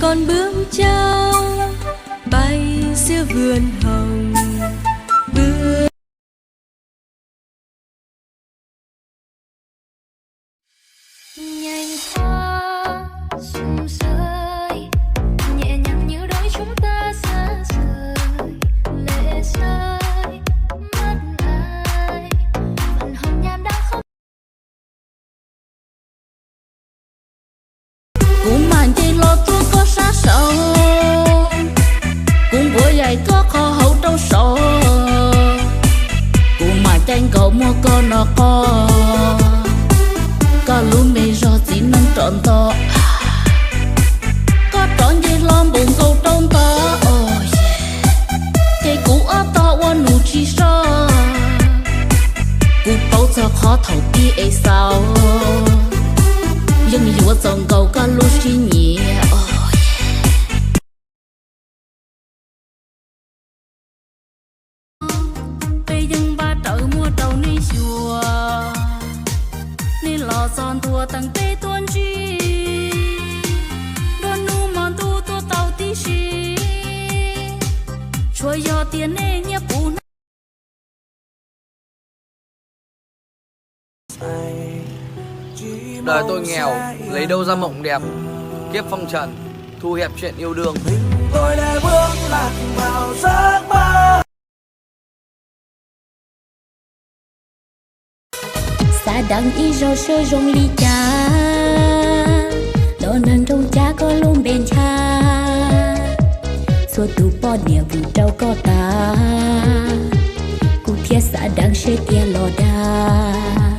Con bướm trắng bay giữa vườn hồng, bướm nhành hoa rụng rơi, nhẹ nhàng như đôi chúng ta xa rời, lệ rơi mất ai, phần hồng nhan đang khóc. Kuv mam nce hlo tsuag koj sab saud, kuv npuav yaim koj qhov hauv rau saud, kuv mam caij nkaus muab koj no qoj, koj lub me zog txiv neej rov nto, koj rov nce hlo npaum nkaus rau ntawd, ces kuv ob tog ua nus tsis so. Kuv paub txog qhov thaum pib es xaus, yeej yuav txaus nkaus koj lub siab nyiam. Peb yeej npaj rawv muab rau nej xyuas, nej los txog ntua teem peb tuaj ntsib, nruab hnub hmo ntuj tuaj tau tib si, tsuas yog tias nej nyiaj puv hnab. Đời tôi nghèo, lấy đâu ra mộng đẹp, kiếp phong trần, thu hẹp chuyện yêu đương. Xav deev ib zaug seb zoo li cas, los nrog nroo cav koj lub npe ncha, txhua tus poj niam vwm rau koj tas, kuv thiaj xav deev seb tiag los dag.